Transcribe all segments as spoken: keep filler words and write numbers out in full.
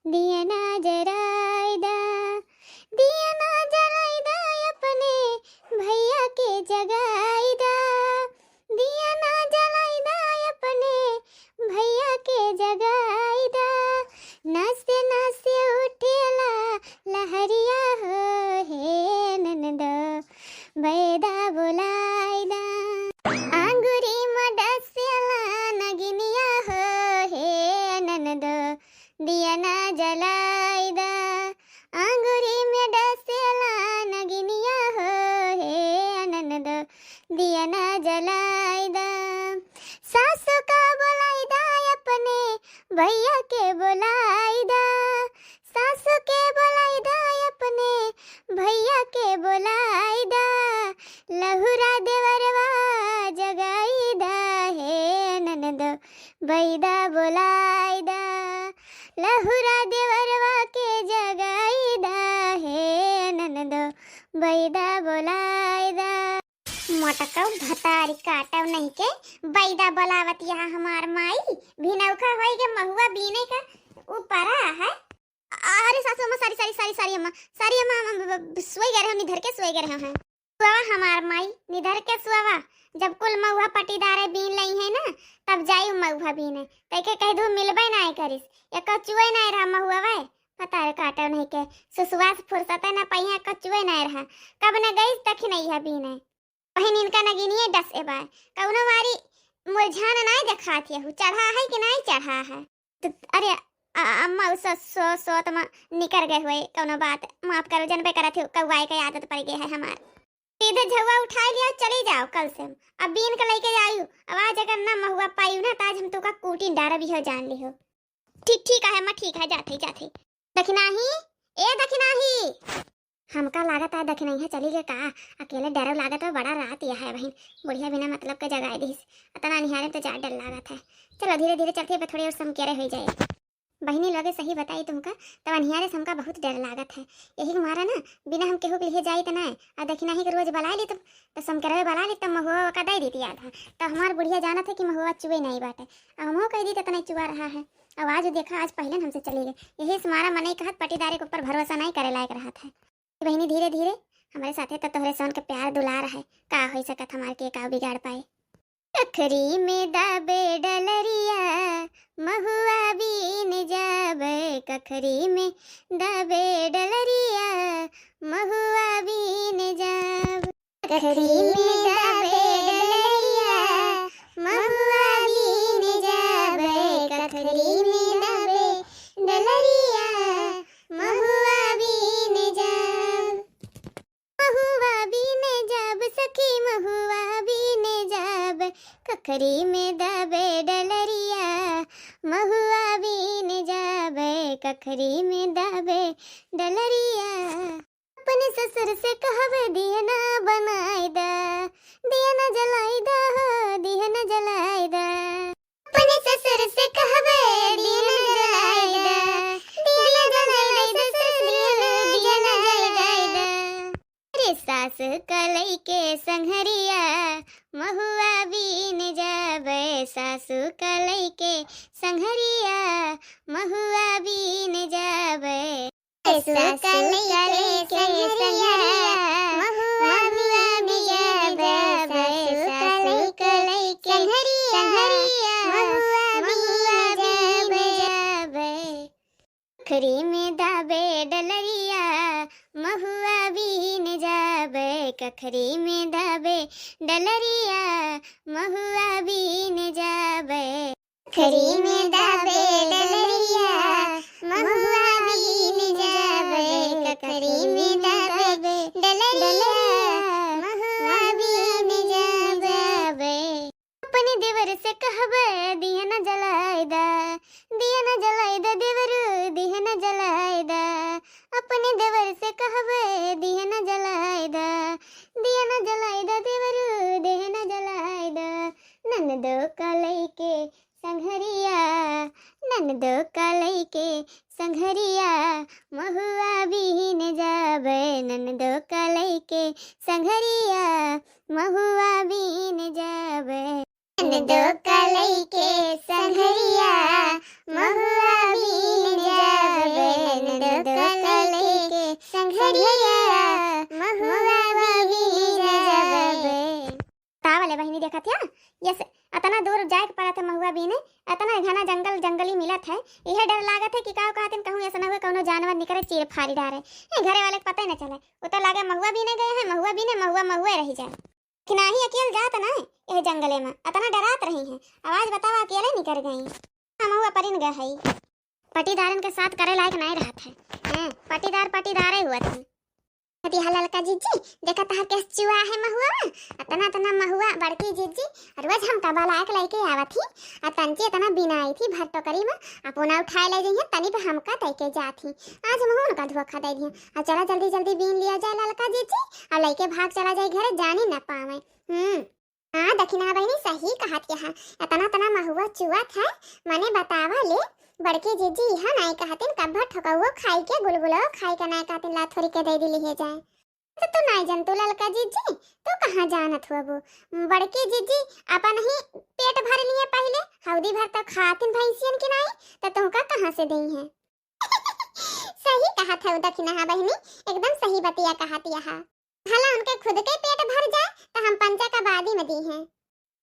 दिया ना जराई दा, दिया ना जराई दा, अपने भैया के जगाई दा। दिया ना जराई दा, अपने भैया के जगाई दा। नासे नासे उठेला लहरिया हो, हे ननदो, बैदा बोलाई दा। आंगुरी में डसेला नगिनिया हो, हे ननदो, दिया ना जलाई दा। आंगुरी में डसेला नगिनिया हो, हे ननदो, दिया ना जलाई दा। सासू का बोलाई दा, अपने भैया के बोलाई दा। सासू के बोलाई दा, अपने भैया के बोलाई दा। लहुरा देवरवा जगाई दा, हे ननदो, बैदा बोलाई दा। लहुरा देवरवा के जगाई दा, हे ननदो, बैदा बोलाई दा। मोटकऊ भतारी काटव नहीं के बैदा बोलावत यहाँ हमार माई। भिनौखा होई के महुआ बीने का ऊपरा है। अरे सासू अम्मा, sorry, sorry, sorry, sorry अम्मा, sorry अम्मा, हम, हम, हम सोई गए रहे, हम निधर के सोई गए रहे हैं। सुआवा हमार माई, निधर के सुआवा, जब कुल महुआ पटीदारे बीन लई है ना, तब जाई महुआ बीने। कह के कह दू मिलबे ना करिस, एक चुए ना रहा महुआ वे। पता रे काटो नहीं के, सुसुआ से फुर्सत है ना, पहिया एक चुए ना रहा। कब न गई तखी नहीं है बीने। बहिन इनका नगिनिये डस ए बाय, कौनो वारी मुरझान नाय देखात यहू, चढ़ा है कि नाय चढ़ा है। तो अरे अ-, अम्मा उ सो, सो, सोत में निकर गए हुए, कौनो बात, माफ करो, जनबे करत हो, कौआए के आदत पड़ गई है हमार। सीधे झउआ उठाई लिया, चली जाओ कल से। अब बीन के लेके आयु, अब आज अगर ना महुआ पायु ना, तो आज हम तुका कूटी डारा भी हो जान ली हो। ठीक, ठीक है अम्मा, ठीक है, जाते, जाते। दखिनाही, ए दखिनाही। हमका लागत है दखिनैया चली गए का? अकेले डर लागत बा, बड़ा रात यह है बहिन। बुढ़िया बिना मतलब के जगाए दिस। अतना निहारे तो जा डर लागत है। चलो धीरे धीरे चलते, अब थोड़ी और समकेरे हो जाए। बहिनी लोगे सही बताई तुमका, तब अनिहारे से हमका बहुत डर लागत है। यही के मारा ना, बिना हम केहू के लिए जाई त ना, आ दखिनाही के रोज बलाई ली तब, तो समकेरवे बलाई ली तब महुआ का दे देती आधा। तो हमार बुढ़िया जानत है कि महुआ चुए नहीं बाटे। अब हमहू कह दी तो इतना चुआ रहा है। अब आज देखा, आज पहले हमसे चली गई, यही से मारा मनई कहत पटीदारे के ऊपर भरोसा नहीं करे लायक रहत है। बहिनी धीरे धीरे, हमरे साथे तो तोहरे सन के प्यार दुलार है, का हो सकत हमार के का बिगाड़ पाए। कखरी में दाबे डलरिया, महुआ बीन जाबे। कखरी में दाबे डलरिया, महुआ बीन जाबे। कखरी में दाबे डलरिया, महुआ बीन जाबे। कखरी में दाबे डलरिया, महुआ बीन जाबे। महुआ बीने जाब सखी, महुआ बीने जाब। कखरी में दाबे डलरिया, महुआ बीने जाबे। कखरी में दाबे डलरिया। अपने ससुर से कहबे दिया ना बनाई दा, दिया ना जलाई दा हो, दिया ना जलाई दा। अपने ससुर से कहबे दिया ना जलाई दा, दिया ना जलाई दा, ससुर दिया ना, दिया ना जलाई दा। अरे सासु का लइके संघरिया, महुआ बीन जाबे, सासु का लइके संघरिया, महुआ बीन जाबे। सासु का लइके संघरिया, महुआ बीन जाबे, सासु का लइके संघरिया, महुआ बीन जाबे। कखरी में दाबे डलरिया, महुआ बीन जाबे। कखरी में दाबे डलरिया, महुआ बीन जाबे। कखरी में दाबे डलरिया, महुआ बीन जाबे। कखरी में दाबे डलरिया, महुआ बीन जाबे। अपने देवर से कहबे दिया ना जलाई दा, दिया ना जलाई दा देवरू, दिया ना जलाई दा। अपने देवर से कहबे दिया ना जलाई दा, दिया ना जलाई दा देवरू, दिया ना जलाई दा। ननदो का लइके संघरिया, ननदो का लइके संघरिया, महुआ बीन जाबे। ननदो का लइके संघरिया, महुआ बीन जाबे। ननदो का लइके संघरिया, महुआ बीन जाबे। अरे महुआ बीने जाबे। तावले बहिनी देखत है, ये से अतना दूर जाए के पड़त है महुआ बीने, अतना घना जंगल जंगली मिलत है। इहे डर लागत है कि का कहतिन कहूँ ऐसा न हुए कौनो जानवर निकरे चीर फारी डारे। ए, घरे वाले के पता ही न चले, वो तो लागे महुआ बीने गए हैं, महुआ बीने, महुआ महुए रही जाए। कि नाही अकेल जात ना यह जंगले में, अतना डरात रही हैं। आवाज बतावा अकेले निकर गई। हम महुआ परिन गए हई। पटीदारन के साथ करे लायक नहीं रहत है। हैं, पटीदार पटीदारे हुआ थी। कहती है ललका जिज्जी, देखा तहार कैस चुआ है महुआ में, अतना अतना महुआ बड़की जिज्जी, रोज हम कबा लायक लेके आवत ही, आ तंची अतना बिनाई थी भर टोकरी में, अपोना उठाए ले जइहे, तनी पे हमका दे के जात ही। आज हम उनका धोखा दे दिए। आ चला जल्दी जल्दी बीन लिया जाए ललका जिज्जी, आ लेके भाग चला जाए घरे, जानी न पावे। हम्म। हाँ, दखिना बहिनी सही कहत के है। एतना तना महुआ चुअत है, मने बतावा ले, बड़की जिज्जी इहा नाई कहतिन, कब्बा ठोकउओ खाई के, गुलगुलो खाई के नाई कहतिन, ला थोरी के दे दिली है जाए। तो तू नाई जानतू ललका जिज्जी, तू कहाँ जानत हुआ वो? बड़की जिज्जी अपन ही पेट भर लिए पहले, हौदी भर तो खातिन भैंसियन की नाई, तो तुमका कहाँ से देई है? सही कहत है दखिना बहिनी, एकदम सही बतिया कहत यहा। भला उनके खुद के पेट भर जाए, तो हम पंचा का बादी में दी हैं।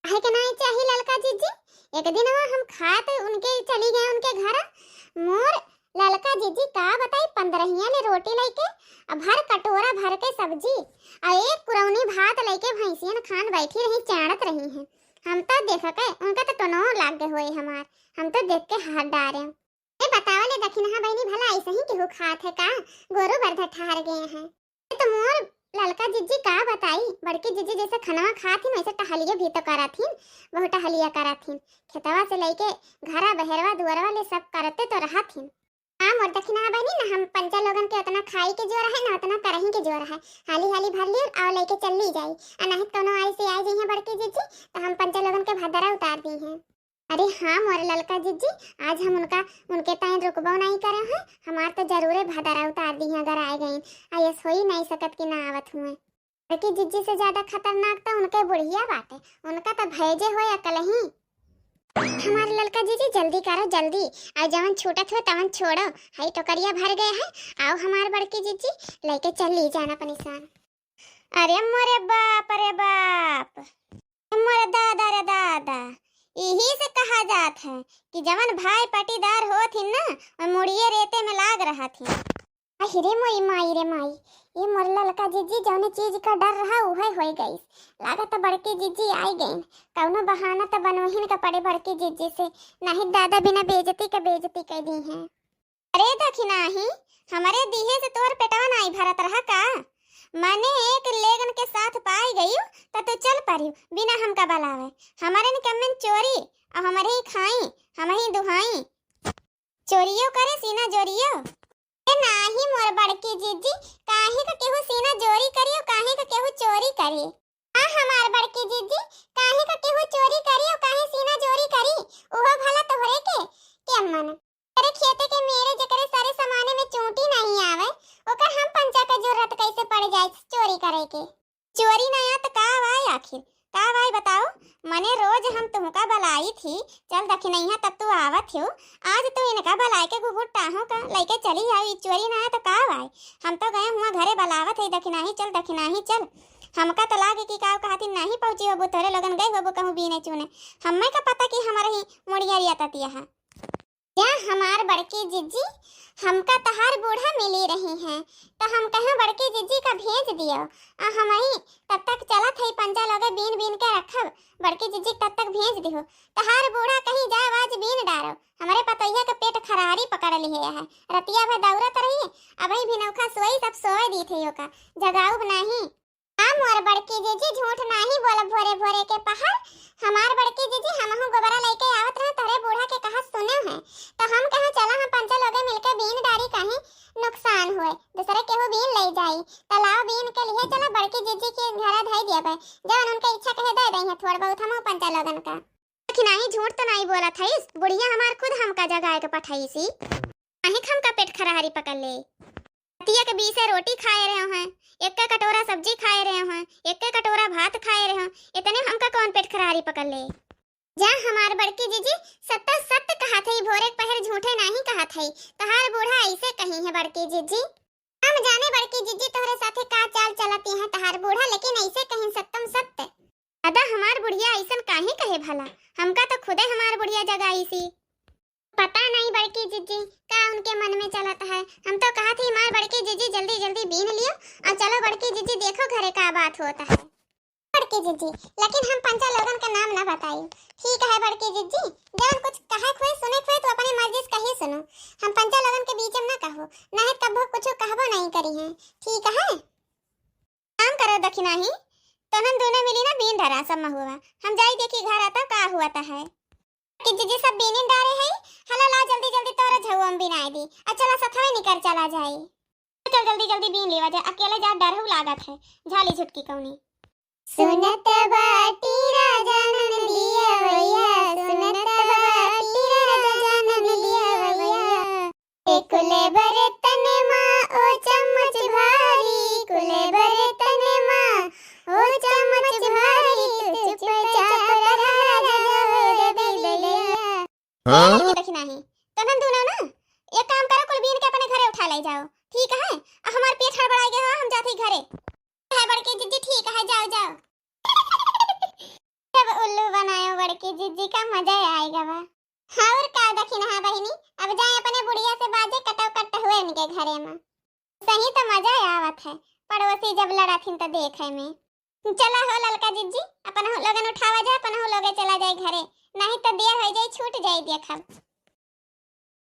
काहे के नाई चाही ललका जिज्जी? एक दिन वो हम खात उनके चली गए उनके घर, मोर ललका जिज्जी का बताई, पंद्रहिया ले रोटी लेके, अब भर कटोरा भर के सब्जी, और एक कुरौनी भात लेके भैंसियन खान बैठी रही, चाणत रही हैं। हम तो देख के, उनका तो टोनो लाग गए हुए हमार, हम तो देख के हाथ डारे। ए, बतावा ले दखिनहा बहिनी, भला ऐसे ही केहू खात है का? गोरू बरधा ठहर गए हैं। ए, तो मोर ललका जिज्जी का बताई, बड़की जिज्जी जैसे खनवा खात ही, वैसे टहलिए भी तो करत ही, बहुत टहलिया करत ही। खेतवा से लेके घरा, बहेरवा, दुअरवा ले सब करते तो रहत ही। हाँ, मोर दखिनहा बहिनी, ना हम पंचा लोगन के उतना खाई के जोर है, ना उतना करही के जोर है। हाली हाली भर लियो और लेके चल ली जाई। आ नहीं तो कोनो आई से आ जाइए बड़की जिज्जी, तो हम पंचा लोगन के भदरा उतार दी हैं। अरे हाँ मोर ललका जिज्जी, आज हम उनका, उनके ताईं रुकबो नहीं करे हैं, हमार तो जरूरे भदरा उतार दी हैं अगर आए गईं। आ यस होई नहीं सकत कि ना आवत हुए। बड़की जिज्जी से ज्यादा खतरनाक तो उनके बुढ़िया बाटे, उनका तो भेजे होए अकलही। हमार ललका जिज्जी जल्दी करो जल्दी, आ जवन छूटत हो तवन छोड़ो, हई टोकरिया भर गए है, आओ हमार बड़की जिज्जी लेके चल ली जाना अपनी सान। अरे मोरे बाप रे बाप, मोरे दादा रे दादा, यही से कहा जात है कि जवन भाई पटीदार होत ही ना, वो मुड़िए रेते में लाग रहा थी। अहि रे मोरी माई रे माई, ये मोर ललका जिज्जी जौने चीज का डर रहा उहे होई गईस। लागत बड़की जिज्जी आई गईन, कौनो बहाना तो बनवहिन का पड़े बड़की जिज्जी से, नहीं दादा बिना बेइज्जती का बेइज्जती कर दी हैं। अरे दखिनाही, हमरे दीहे से तोर पेटवा नाई भरत रहा का? मने एक लेगन के साथ पाई गयू, त तू चल परियो बिना हमका बलावे। हमरे न कम्मन चोरी, और हमरे ही खाई, हम ही दुहाई। चोरियो करे सीना जोरियो। ए नाही मोर बड़की जिज्जी, काहे का केहू सीना जोरी करियो, काहे का केहू चोरी करी? आ हमार बड़की जिज्जी, काहे का केहू चोरी करी और काहे सीना जोरी करी? उहो भला तोहरे के, के अम्मन। तेरे खेते के मेरे जेकरे सारे सामाने में चूंटी नहीं आवे, ओकर हम पंचा के जरूरत कैसे पड़ जाए चोरी करे के? चोरी ना आ त का आवाय आखिर? का आवाय बताओ? मने रोज हम तुमका बलाई थी, चल दखिनैया तब तू आवत हो। आज तू इनका बलाय के घुघुट टाहो का लइके चली आओ, ई चोरी ना आ त का आवाय? हम तो गए हुआ घरे बलावत है, दखिनाही चल, दखिनाही चल। हमका तो लागे कि का कहती नहीं पहुँची होबो, तोरे लोगन गए होबो कहूँ बीने चुने। हमें का पता कि हमारे ही मुड़िया रिया ततिया है। या हमार बड़की जिज्जी, हमका तहार बूढ़ा मिली रही हैं, तो हम कहें बड़की जिज्जी का भेज दियो। आ हमही तब तक चलत है पंचा लोगे बीन बीन के रखब, बड़की जिज्जी तब तक भेज दिहो। तहार बूढ़ा कहीं जाए आज बीन डारो, हमरे पतोहिया के पेट खरारी पकड़ लिहे है। रतिया भर दौड़त रही, अबही भी नौखा सोई सब सोए दी थे ओका, जगाउब नहीं। हाँ मोर बड़की जिज्जी, झूठ नाही बोलब भोरे भोरे के पहर। हमार बड़की जिज्जी, हमहू गोबरा लइके आवत रहे, तोहरे बूढ़ा के कहत सुने हैं, तो हम कहे चला हम पंचो लोगे मिलके बीन डारी, कहीं नुकसान होए, दूसरे केहू बीन ले जाई, तो लाओ बीन के लिए चला बड़की जिज्जी के घरा धई दिया बे, जवन उनके इच्छा कहे दे दई है थोड़ बहुत हमहू पंचो लोगन का। देखी नाही, झूठ तो नाही बोलत हईस, बुढ़िया हमार खुद हमका जगाए के पठाईसी। काहे के हमका पेट खराहरी पकड़ ले? रतिया के बीसे रोटी खाए रहे हैं, एक कटोरा सब्जी खाए रहे हैं, एक कटोरा भात खाए रहे हैं, इतने में हमका कौन पेट खराहरी पकड़ ले? जा हमार बड़की जिज्जी, सत्ता सत्य कहत है, भोरे के पहर झूठे नाही कहत है। तहार बूढ़ा ऐसे कही है बड़की जिज्जी। हम जाने बड़की जिज्जी तोहरे साथे का चाल चलती है तहार बूढ़ा, लेकिन ऐसे कहीं सत्यम सत्य। अदा हमार बुढ़िया ऐसन काहे कहे भला? हमका तो खुदे हमार बुढ़िया जगाइसी। पता नहीं बड़की जिज्जी का उनके मन में चलत है। हम तो कहत ही हमार बड़की जिज्जी जल्दी जल्दी बीन लियो और चलो बड़की जिज्जी देखो घरे का बात होत है। बड़की जिज्जी, लेकिन हम पंचा लोगन का नाम ना बताई। ठीक है बड़की जिज्जी, जवन कुछ कहे खुए सुने खुए तो अपने मर्जी से कही सुनो। हम पंचा लोगन के बीच में ना कहो, नहीं कभो कुछ कहबो नहीं करी है। ठीक है? काम करो दखिनाही, तोहन दोनों मिली ना बीन धरा सब महुआ। हम जाई देखी घर आता का हुआ ता है। कि जिज्जी सब बीनिन डारे है, हला ला जल्दी जल्दी तोरा झउआ में बिनाए दी। आ चला सथवे निकर चला जाई। चल जल्दी जल्दी बीन लेवा जा, अकेले जा डरहु लागत है, झाली झुटकी कौनी। सुनत बाटी राजा ननदिया भैया, सुनत बाटी राजा ननदिया भैया। ए कुले बर्तन मा ओ चम्मच भारी, कुले बर्तन मा ओ चम्मच भारी, तू चुपचाप रहा राजा हो रे बिलैया। हाँ? ये देखी नहीं, तोहन दोनों ना, एक काम करो, कुल बीन के अपने घरे उठा ले जाओ, ठीक है? आ हमार पेट हड़बड़ाई गए हो, हम जाते ही घरे। है बड़की जिज्जी, ठीक है, जाओ, जाओ। जब उल्लू बनायो बड़की जिज्जी का मजा आएगा बा। हाँ, और का दखिनहा बहिनी, अब जाए अपने बुढ़िया से बाजे कटो कट हुए इनके घरे में। सही तो मजा आवत है, पड़ोसी जब लड़ाथिन तो देखे में। चला हो ललका जिज्जी, अपन हो लोगन उठावा जा, अपन हो लोगे चला जाए घरे, नहीं तो देर हो जाए, छूट जाए देखब।